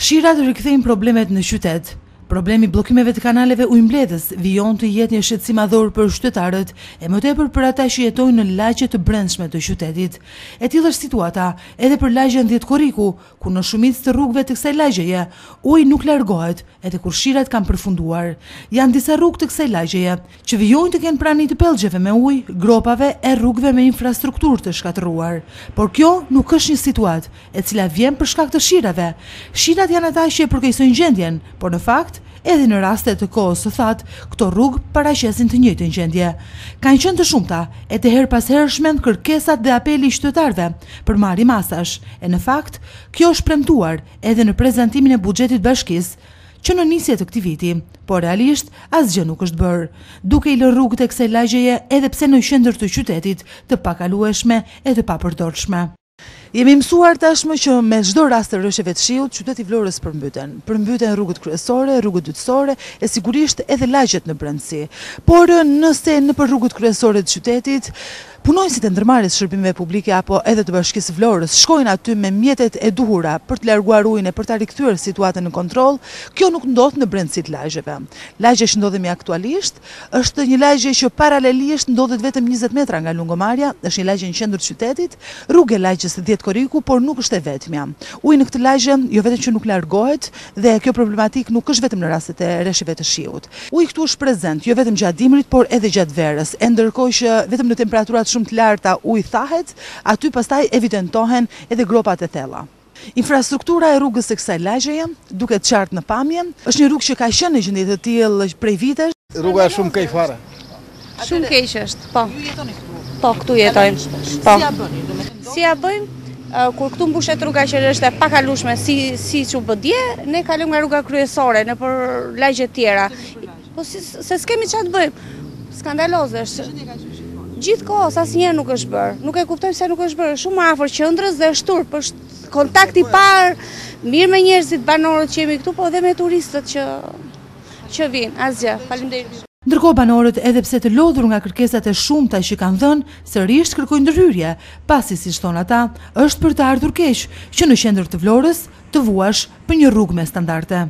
Shirat rikthejnë problemet në qytet. Problemi i bllokimeve të kanaleve ujëmbledhës vijon të jetë një shqetësim madhor për qytetarët e më tepër për ata që jetojnë në lagje të brendshme të qytetit. E tillë është situata edhe për lagjen 10 Korriku, ku në shumicë të rrugëve të kësaj lagjeje uji nuk largohet edhe kur shirat kanë përfunduar. Janë disa rrugë të kësaj lagjeje që vijojnë të kenë prani të pellgjeve me ujë, gropave e rrugëve me infrastrukturë të shkatërruar. Por kjo nuk është një situatë e cila vjen për shkak të shirave. Shirat janë ata që e përkeqësojnë gjendjen, por në fakt, edhe në raste të kohës së thatë, këto rrugë paraqesin të njëjtën gjendje. Kanë qenë të shumta e të herëpashershme kërkesat dhe apeli i qytetarëve për marrje masash, e në fakt, kjo është premtuar edhe në prezantimin e buxhetit bashkisë që në nisje të këtij viti, por realisht asgjë nuk është bërë, duke i lënë rrugët e kësaj lagjeje edhe pse në qendër të qytetit të pakalueshme e të papërdorshme. Jemi mësuar tashmë që me çdo rast të reshjeve të shiut, qyteti i Vlorës përmbyten. Përmbyten rrugët kryesore, rrugët dytësore e sigurisht edhe lagjet në brendësi. Por nëse nëpër rrugët kryesore të qytetit, punonjësit e ndërmarrjes së shërbimeve publike apo edhe të Bashkisë së Vlorës shkojnë aty me mjetet e duhura për të larguar ujin e për ta rikthyer situatën në kontroll, kjo nuk ndodh në brendësi të lagjeve. Lagja që ndodhemi aktualisht Është një lagje që paralelisht ndodhet vetëm 20 metra nga Lungomarja, është një lagje në qendër të qytetit, rrugë e lagjes 10 Korriku, por nuk është e vetmja. Uji në këtë lagje jo vetëm që nuk largohet dhe kjo problematikë nuk është vetëm në rastet e reshjeve të shiut. Uji këtu është prezent jo vetëm gjatë dimrit, por edhe gjatë verës. E ndërkohë që vetëm në temperaturat shumë të larta uji thahet, aty pastaj evidentohen edhe gropat e thella. Infrastruktura e rrugës së kësaj lagjeje duket qartë në pamje, është një rrugë që ka qenë në gjendje të tillë prej vitesh. Rruga është shumë keq fare. Shumë keq është, po. Ju jetoni këtu? Po, këtu jetojmë. Po. Si ja bëni? Domethënë Si ja bëjmë? Kur këtu mbushet rruga që është e pakalueshme, si siç u bë dje, ne kalojmë nga rruga kryesore nëpër lagje të tjera. Po si, se s'kemi ça të bëjmë. Skandaloze është. Gjithë kohës, asnjëherë nuk është bërë. Nuk e kuptojmë se nuk është bërë. Shumë më afër qendrës dhe është turp. Është kontakt i parë mirë me njerëzit, banorët që jemi këtu, po dhe me turistët që që vijnë. Asgjë. Faleminderit. Ndërkohë banorët edhe pse të lodhur nga kërkesat e shumta që kanë dhënë, sërish kërkojnë ndërhyrje, pasi siç thonë ata, është për të ardhur keq që në qendër të Vlorës të vuash për një rrugë me standarde.